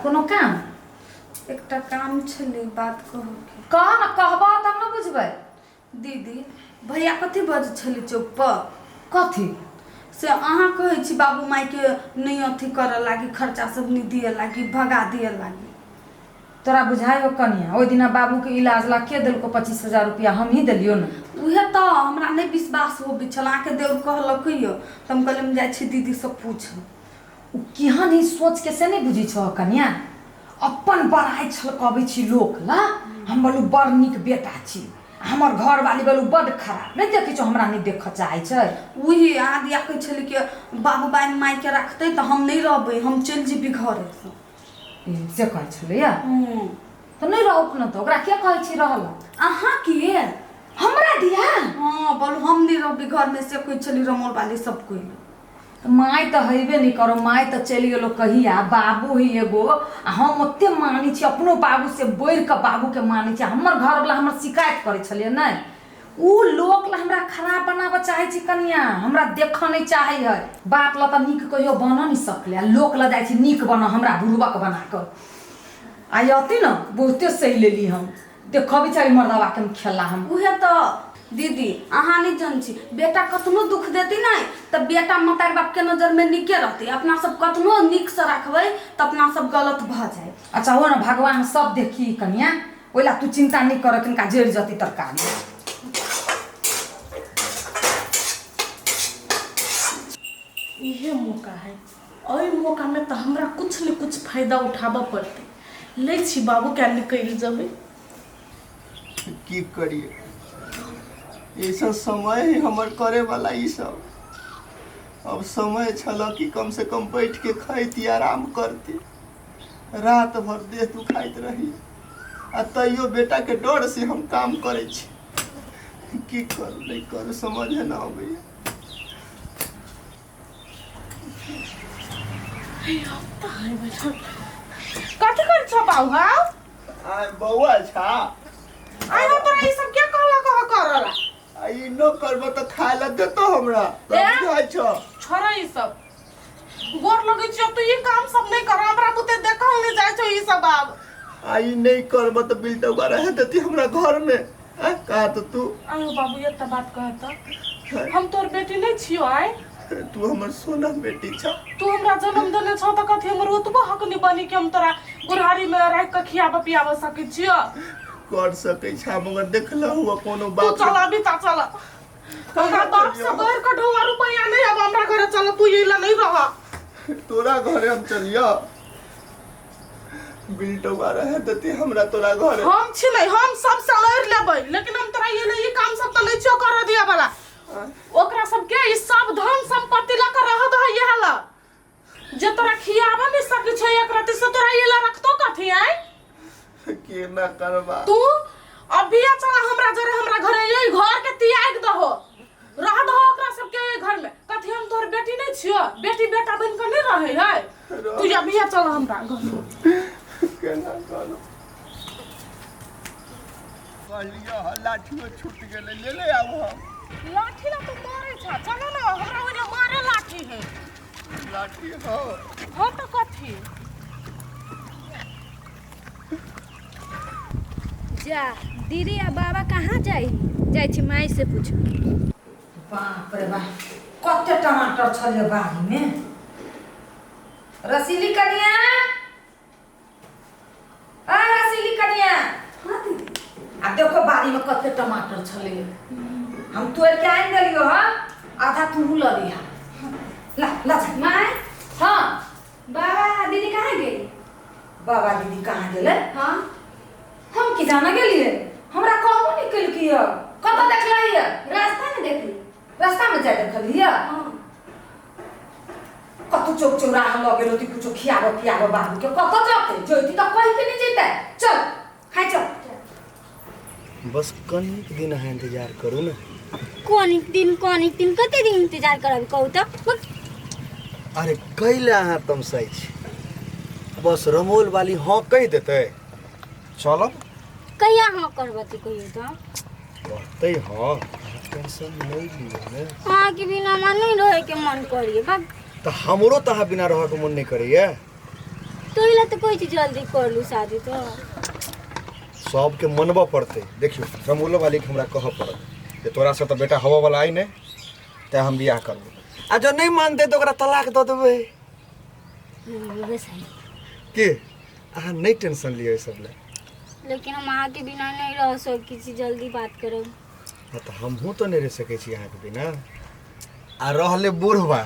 कोनो काम? एकटा काम छलै बात कहऽके। कह ने, कहबह तब ने बुझबै। दीदी, भैया कथी बजै छलै चौक पर? कथी? से अहाँ कहै छी बाबू मायके नहि अथी करऽ लागी, खर्चा सब नहि दिअ लागी, भगा दिअ लागी। तोरा बुझाइयो कनिया, ओहि दिना बाबूके इलाज ला के देलको 25,000 रुपया? हमही देलियो ने। उहे तऽ हमरा नहि विश्वास होबै छल। अहाँके देवर कहलक यऽ तऽ हम कहलियै हम जाइ छी दीदीसँ पूछऽ। ओ केहन ही सोच के से नहि बुझै छह कनिया। अपन बड़ाइ छलकबै छी लोक ला, हम बोलू बड़ नीक बेटा छी, हमर घरवाली बोलू बड्ड खराब। नहि देखै छौ, हमरा नहि देखऽ चाहै छै। उही अहाँ दिया कहै छलै कि बाबू बाइ मायके रखतै तऽ हम नहि रहबै, हम चलि जेबै घरेसँ। ए, से कहै छलैया? तऽ नहि रहौक ने, तऽ ओकरा के कहै छी रहल? अहाँ के। हमरा दिया? हँ, बोलू हम नहि रहबै घरमे से कहै छलै रमौल वाली सब कोइ। तऽ माय तऽ हेबे नहि करो, माय तऽ चलि गेलो कहिया, बाबू ही एगो। आ हम ओते मानै छी, अपनो बाबू से बढ़ि कऽ बाबूके मानै छी। हमर घरवला हमर शिकायत करै छलियै नहि, ओ लोक ला हमरा खराब बनाबऽ चाहै छी कनिया, हमरा देखऽ नहि चाहै है। बाप ला तऽ नीक कहियो बनऽ नहि सकलै, आ लोक ला जाइ छी नीक बनऽ, हमरा बुड़बक बना कऽ। आइ अती ने बहुते सही लेली हम, देखबी चाही मर्दवा के हम खेला हम। उहे तऽ दीदी, अहाँ नहि जन छी, बेटा कतनो दुख देती नहि तऽ बेटा मतार बापके नजरमे नीके रहतै। अपना सब कतनो नीकसँ रखबै तऽ अपना सब गलत भऽ जाय। अच्छा हो ने, भगवान सब देखी कनिया, ओहि ला तू चिंता नहि कर, किनका जरि जती तरकारी। इहे मौका है, एहि मौकामे तऽ हमरा कुछ ने कुछ फायदा उठाबऽ पड़तै। लै छी बाबूके निकलि जेबै। की करिए, ऐसा समय है हमर करे वाला ई सब। अब समय छल कि कम से कम बैठ के खैती, आराम करती। रात भर देह दुखाइत रही आ तैयो बेटा के डर से हम काम करै छी। की करू नहीं करू समझ ना अबैया। कथी करै छौ बाबू? हौ आय बौआ छा। आइ हम तोरा ई सब के कहला कह करला? आ ई न करबो तऽ खाय ला देतो हमरा? ए? बुझाइ छौ? छोड़ ई सब, गोर लगै छियौ, तू ई काम सब नहि कर, हमरा बुते देखल नहि जाइ छौ ई सब आब। आ ई नहीं करबो तऽ बिलटौआ रह देती हमरा घर में। आ कहा तऽ तू। आयो बाबू, एकटा बात कह तऽ, हम तोर बेटी नहि छियौ? आइ तू हमर सोना बेटी छ। तू हमरा जन्म देने छौ तऽ कथी हमर ओतबो हक नहि बनी कि हम तोरा बुढ़ारी में राखि कऽ खियाबऽ पियाबऽ सकै छियौ? कर सकै छ, मगर देखला हुआ कोनो तू बाप। चल अभी ता, चल हमरा बाप से बढ़ कऽ ढौआ रुपैआ नहीं। अब हमरा घरे चल, तू ये नहीं रह। तोरा घरे हम चलिया? बिलटौआ रहे देती हमरा तोरा घरे? हम छी नहीं, हम सब से लड़ लेबै, लेकिन हम तोरा ये नहीं, ई काम सब तऽ नहीं छियौ करऽ दिअ वाला। ओकरा सबके ई सब धन संपत्ति लऽ कऽ रह दह। इएह लऽ जे तोरा खियाबऽ नहीं सकै छौ एक रत्ती से, तोरा ये ला रखतो कथी आय? केना करबा? तू अभी चला हमरा जरे, हमरा घरे, यही घर के त्याग दहो, रह दहो ओकरा सबके एहि घर में। कथी हम तोहर बेटी नहीं छियो? बेटी बेटा बन के नहीं रहे है? तू अभी चल हमरा घर। केना करू? कहलियो हँ, लाठियो छूट गेलै, ले ले आबू हम। लाठी ला तू मारे छा? चलो ना हमरा ओइ ला मारे लाठी है। लाठी हो? हो तो कथी? जा दीदी आ बाबा कहाँ जाइ? जाइ छी माय से पूछू। बाप रे बाप, कते टमाटर छलै बाड़ी में। रसीली कनिया, आ रसीली कनिया। हाँ दीदी। आ देखो बाड़ी में कते टमाटर छलै, हम तोड़ के आनि देलियो। हँ, आधा तू लऽ लिहा, ला ला जा। माय। हाँ। बाबा आ दीदी कहाँ गेली? बाबा दीदी कहाँ गेलै? हाँ। हम की जाना गेलियै, हमरा कहबो नहि केलकै। यऽ कतऽ देखलही? रास्ता में देखली। रास्ता में जाय देखलियै? हाँ। कतौ चौक चौराहा लऽ गेल होती कुछो खियाबऽ पियाबऽ बाबूके। कतऽ जतै? जैती तऽ कहि के नहि जैतै। चल खाइ चल। बस कनिक दिन अहाँ इंतजार करू ने। कनिक दिन, कनिक दिन, कते दिन इंतजार करब कहू तऽ? अरे कैले अहाँ तमसाइ छी? बस रमोल वाली हाँ कहि देतै, चलब। कहिया हाँ करबती कहियो तऽ? कहतै हाँ, अहाँ टेंशन नहि लियौ ने। अहाँके बिना हमरा नहि रहैके मन करिए बा। तऽ हमरो तऽ अहाँ बिना रहऽके मन नहि करैया। तोहि ला तऽ कहै छी जल्दी कर लू शादी तऽ। सबके मनबऽ पड़तै। देखियौ, रमोलो वालीके हमरा कहऽ पड़त जे तोरासँ तऽ बेटा होबऽवला अइ नहि, तेँ हम बियाह करबै। आ जँ नहि मानतै तऽ ओकरा तलाक दऽ देबै। सही। के अहाँ नहि टेंशन लिअ एहि सब लए। लेकिन हम अहाँके बिना नहि रह सकै छी, जल्दी बात करब। हँ तऽ हमहूँ तऽ नहि रहि सकै छी अहाँके बिना। आ रहलै बुढ़बा,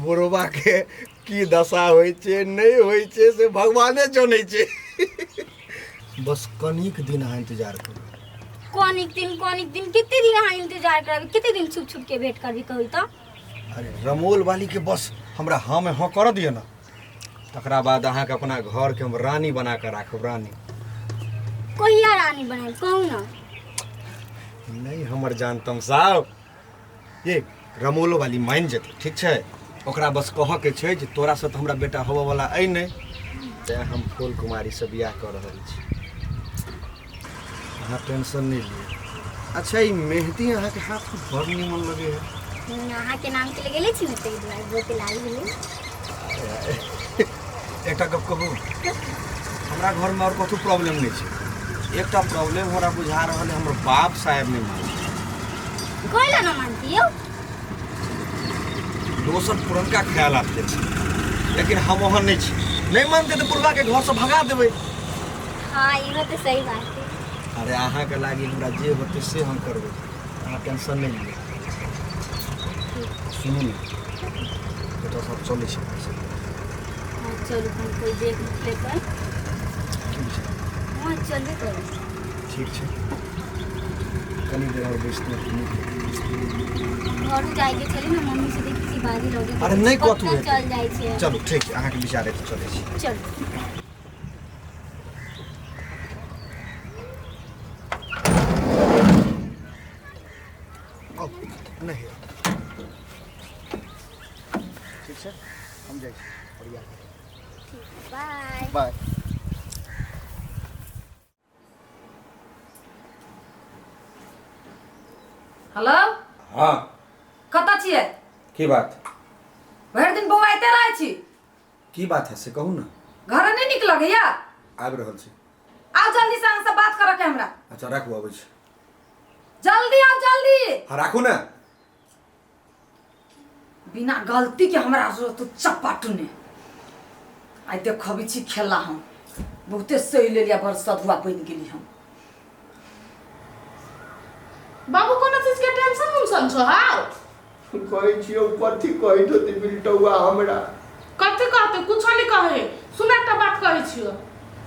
बुढ़बाके की दशा होइ छै नहि होइ छै से भगवाने जनै छै। बस कनिक दिन अहाँ इंतजार करू। कनिक दिन, कनिक दिन, कते दिन अहाँ इंतजार करबै? कते दिन छुप छुप के भेंट करबी कहू तऽ? अरे रमोल वाली के बस हमरा हाँ में हाँ कर दिअ ना, तकरा बाद अहाँके अपना घरके हम रानी बना कऽ राखब। रानी कहिया रानी बनायब कहू ना? नहीं हमर जान तमसाब, ये रमोलो वाली मानि जेतै। ठीक छै, ओकरा बस कहऽके छै जे तोरासँ तऽ हमरा बेटा होबऽवला अइ नहि, तेँ हम फूल कुमारीसँ बियाह कऽ रहल छी। अहाँ टेंशन नहि लिअ। अच्छा, ई मेहदी अहाँके हाथमे बड़ नीमन लगै है। अहाँके नामके लगेले छी ने, ताहि दुआरे बहुते लाल भेलै। एकटा गप कहू, हमरा घरमे आओर कथू प्रॉब्लम नहि छै। एकटा प्रॉब्लम हमरा बुझा रहल है, हमर बाप साहेब नहि मानै। कोइ ला ना मानती यौ? दोसर पुरनका ख्याल आबि छै, लेकिन हम ओहन नहि छी। नहि मानतै तऽ बुढ़बाके घरसँ भगा देबै। हाँ, इहो तऽ सही बात है। अरे अहाँके लागी हमरा जे होतै से हम करबै, अहाँ टेंशन नहि लिअ। सुनू ने, बेटा सब चलै छै। हाँ चलू, हम कोइ देख लेबै। की विचार? हाँ, चलबे करू। ठीक छै, कनी देर आओर बैसने नीक। घरो जाइके छलै ने, मम्मी से देखी छी बाजी लगे। अरे नहि कथू हेतै। चल जाइ छै। चलू ठीक छै, अहाँके विचार हेतै, चलै छी। चलू। आउ, नहि ठीक छै, हम जाइ छी ओरिया कऽ। बाय। बाय। हेलो। हाँ। कतऽ छियै? की बात? भरि दिन बौआइते रहै छी। की बात है से कहू ने। घर नहि नीक लगैया? आबि रहल छी। आउ जल्दी से, अहाँसँ बात करऽ के हमरा। अच्छा राखू, अबै छी। जल्दी आउ, जल्दी। हाँ राखू ने। बिना गलती के हमरा से तू चपाटू ने। आइ देखबी छी खेला, हम बहुते सही लेलिया, बड़ सधुआ बनि गेली हम। बाबू, कोनो चीज के टेंशन उंशन छो हाउ? कहै छियौ कथी कहैत होतै बिलटौआ हमरा? कथी कहते? कुछो नहीं कहे। सुन, एकटा बात कहै छियो,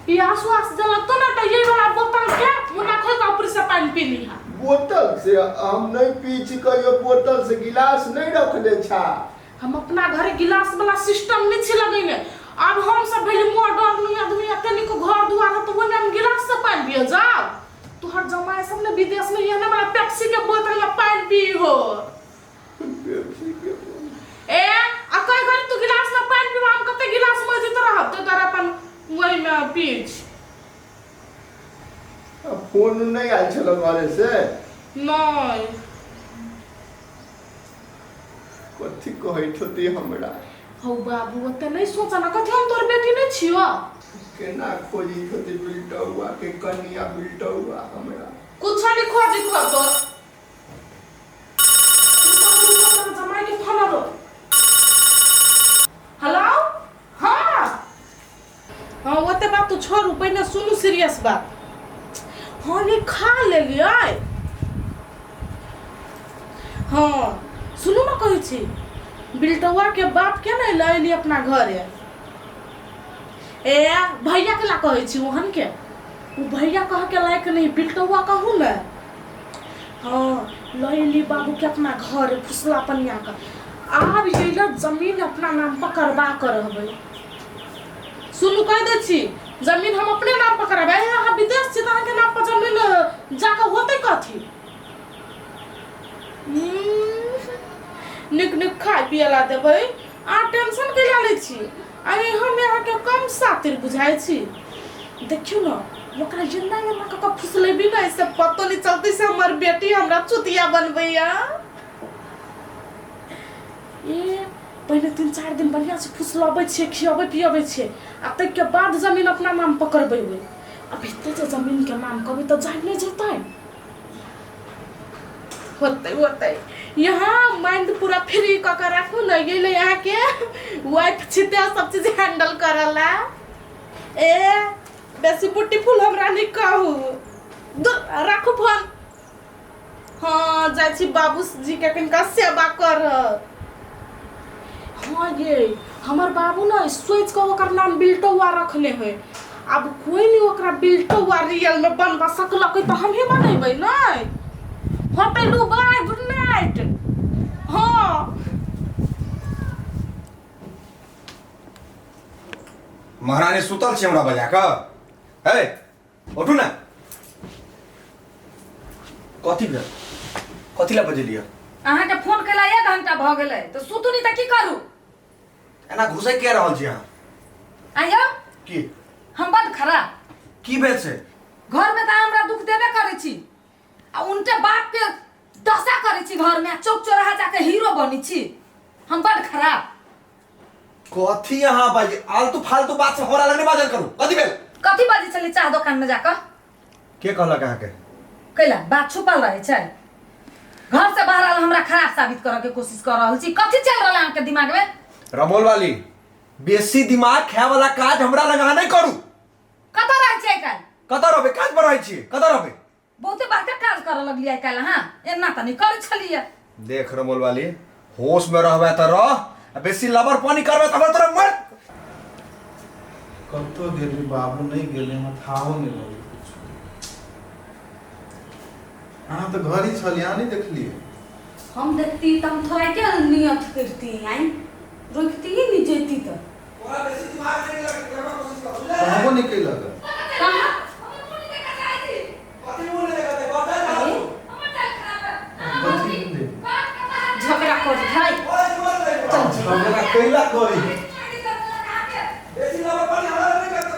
प्यास उआस जे लगतो ना तऽ ये वाला बोतल के मुना खोल के ऊपर से पानी पी लिहा। बोतल से हम नहि पी छी कहियो बोतल से, गिलास नहि रखने छा? हम अपना घरे गिलास वाला सिस्टम नहीं छी लगेने। अब हम सब भेली मॉडर्न आदमी, एते नीक घर दुआर है तऽ ओहिमे हम गिलास से पानि पिए जाउ? तोहर जमाई सब ने विदेश में एहने वाला पेप्सी के बोतल में पानि पी हो। पेप्सी के ए आ कई घड़ी तू गिलास में पानि पीबा, हम कते गिलास मजैत रहब, तो तोरा अपन वही में पी छी। आ फोन नहि आयल छल घरे से? नहीं। कथी कहैत होतै हमरा? हौ बाबू, ओते नहीं सोचा ना। कथी, हम तोहर बेटी नहीं छियो? केना खोजैत होतै बिलटौआ के कनिया बिलटौआ हमरा? कुछ नहीं खोजैत होतो। जमाई के फोन आलो। हेलो। हाँ हाँ, ओते बात तो छोड़ू, पहिने सुनू सीरियस बात। हाँ ये खा लेलियै। हाँ सुनू ना, कहै छी बिलटौआ के बाप के ने लऽ एली अपना घरे। ए भैया के ला कहै छी, ओहन के ओ भैया कह के लायक नहीं, बिलटौआ कहू ने। हाँ लऽ एली बाबू के अपना घर फुसला पनिया के। आब ये जमीन अपना नाम पर करबा के रहबै। सुनू, कहि दै छी, जमीन हम अपने नाम पर करबै। अहाँ विदेश छी तऽ अहाँके नाम पर जमीन जाकऽ होतै कथी? नीक नीक खाय पियै ला देबै, अहाँ टेंशन के लै छी? अरे हम अहाँके कम सातिर बुझाइ छी? देखियौ ने, ओकरा जिन्दा एना कऽ कऽ फुसलेबी ने से पतो नहि चलतै से हमर बेटी हमरा चुतिया बनबैया। ए पहिने 3-4 दिन बढ़िआँसँ फुसलबै छियै, खियबै पियबै छियै, आ ताहिके बाद जमीन अपना नाम पर करबेबै। अब एते जे जमीनके नाम कहबै तऽ जानि नहि जेतै। होतै होतै, यहाँ माइंड पूरा फ्री कऽ के राखू ने, ये ले अहाँके वाइफ छिते सब चीज हैंडल करला। ए बेसी ब्यूटीफुल हमरा नहि कहू, राखू फोन। हाँ जाइ छी बाबू जी के कनिका सेवा कर। हाँ ये हमर बाबू ने सोचि कऽ ओकर नाम बिल्टौआ रखने है, आब कोई नहीं ओकरा बिल्टौआ रियल में बनबा सकलकै तऽ हमही बनेबै नहि। होतै लू, बाय, गुड नाइट। हाँ महारानी सुतल छी हमरा बजा कऽ। हे उठू ने, कथी भेल? कथी लए बजेलियै? अहाँके फोन केला 1 घंटा भऽ गेलै तऽ सुतू नहि तऽ की करू? एना घुसै किया रहल छी अहाँ? आइयो की हम बड खराब की भेल से? घरमे तऽ हमरा दुख देबे करै छी आ उनटे बाप के दशा करै छी घरमे, आ चौक चौराहा जाके हीरो बनै छी। हम बड खराब। कथी अहाँ बाजि आलतू फालतू बात से हमरा लग नहि बाजल करू। कथी भेल? कथी बाजै छली चाह दोकान में जाकऽ? के कहलक अहाँके? कैला बात छुपल रहै छै? घर से बाहर आयल हमरा खराब साबित करऽ के कोशिश कर रहल छी। कथी चल रहल है अहाँके दिमाग में? रमोल वाली, बेसी दिमाग खाए वाला काज हमरा लग अहाँ नहि करू। कतऽ रहै छियै आइ काल्हि? कतऽ रहबै? काज पर रहै छियै। कतऽ रहबै? बहुते बड़का काज करऽ लगलियै आइ काल्हि अहाँ, एना तऽ नहि करै छलियै। देख रमोल वाली, होश में रहबै तऽ रह, आ बेसी लबर पानी करबै तऽ हमरा तोरा मर। कतऽ गेली बाबू? नहि गेलै, हमरा थाहो नहि लगलै किछु। अहाँ तऽ घर ही छलियै, अहाँ नहि देखलियै? हम देखती तऽ हम थोड़ा के नियत करती, आई रोकती ही नहीं जैती तऽ। कहबो नहि केलक। कहाँ? कथी भेलै? झगड़ा कर भाई। झगड़ा कैला करी?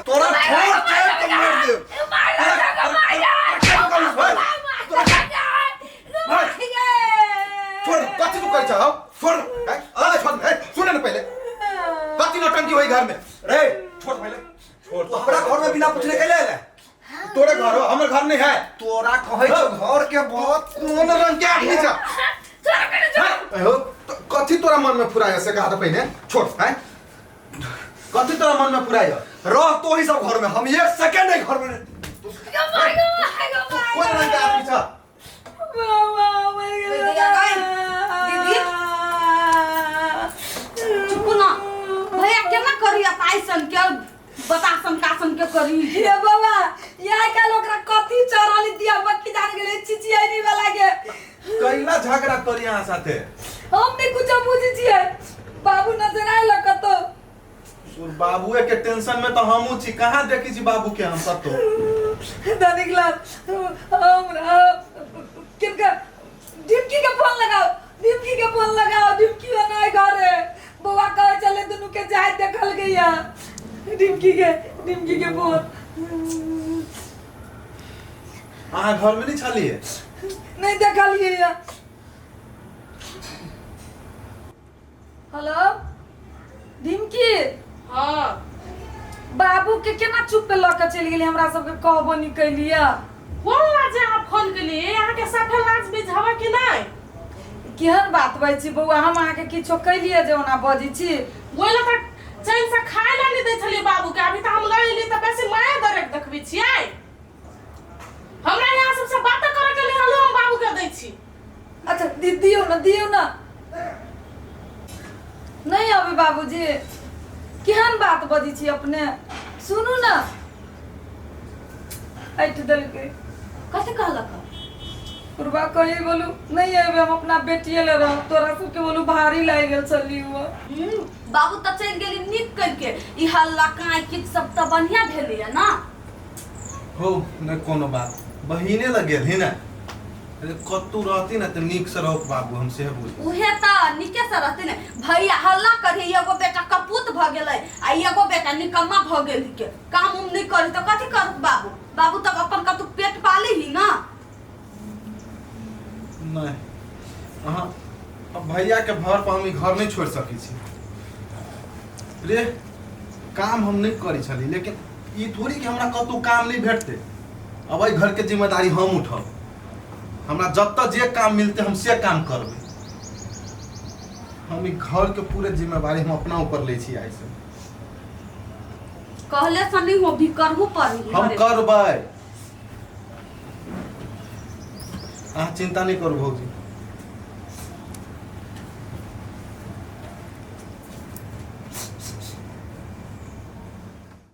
तोरा ठोर चाट के मार देब। छोड़, कथी तू करै छह? छोड़, अरे छोड़, ए, सुन ने पहिले कथी नौटंकी होई घर में रे। छोड़ पहिले, छोड़। तू हमरा घर में बिना पूछने कैले एले? तोरे घर हो, हमर घर नहीं है। तोरा कहै छौ घर के बहुत कोन रंग के आदमी छ हो? तो कथी तोरा मन में फुराय से कहा त पहिने, छोड़ हैं, कथी तोरा मन में फुराय? रह तो ही सब घर में, हम एक सेकंड नहीं घर में नहीं। कोन रंग के आदमी छ? दीदी चुप ना भैया, केना करी अइसन के बतासन कासन के करी? हे बाबा, यहाँ काल ओकरा कथी चढ़ल दिया बक्की जान गेलै चिचियानी वाला के। कैला झगड़ा करी अहाँ साथे? हम नहीं कुछ बुझै छियै। बाबू नजर आयल कतौ? सुर बाबुए के टेंशन में तो हमहू छी, कहाँ देखी छी बाबू के हम कतौ। धनिकलाल, हमरा किनका ढिमकी के फोन लगाओ, ढिमकी के फोन लगाओ। ढिमकी बनाए घरे बौआ कहे चले दुनू के जाय देखल गैया। ढिमकी के, ढिमकी के फोन। अहाँ घर में नहीं छलिए? नहीं देखलिए या। हेलो ढिमकी। हाँ बाबू के केना चुप पे लऽ के चलि गेली, हमरा सबके कहबो नहि कैलियै? कोन लाज अहाँ फोन केलिए? अहाँके साफे लाज बुझाबऽ कि नहि? केहन बात बजै छी बौआ, हम अहाँके किछो कैलियै जे ओना बजै छी? ओहि लऽ तऽ चैनसँ खाय लए नहि दै छलियै बाबूके। अभी तऽ हम लऽ एलियै तऽ बेसी माया दरेक देखबै छियै। हमरा यहाँ सबसँ बात करऽ के लेल हलो हम बाबूके दै छी। अच्छा दियौ ने, दियौ ने। नहि अबै बाबूजी, केहन बात बजै छी अपने? सुनू ने, ऐठ देलकै। कथी कहलक? पूर्वा कही बोलू नहीं अबे, हम अपना बेटिए ले रहब। तोरा सबके बोलू भारी लागि गेल छली हुआ। बाबू तऽ चलि गेली नीक करके, ई हल्ला काँय किच सब तऽ बढ़िया भेलैया ना। हो नहि कोनो बात, बहिने लग गेल ही ने। अरे कतौ रहती ने तऽ नीक से रहो बाबू, हम सेहे बुझ। उहे तऽ नीके से रहते ने भैया। हल्ला करी, एगो बेटा कपूत भऽ गेलै आ एगो बेटा निकम्मा भऽ गेल के काम उम नहि करी तऽ कथी करत बाबू? बाबू तऽ अपन कतौ पेट पाले ही ना। नहि, अहाँ अब भैया के भर पर हम ई घर नहीं छोड़ सकै छी। रे काम हम नहि करै छली लेकिन ई थोड़ी कि हमरा कतहु काम नहि भेटतै। अब एहि घरके जिम्मेदारी हम उठब, हमरा जतऽ जे काम मिलतै हम से काम करबै। हम ई घरके पूरे जिम्मेदारी हम अपना ऊपर लै छी आइसँ। कहले से नहीं हो भी करहु पड़ी। हम करबै, अहाँ चिंता नहि करू भौजी।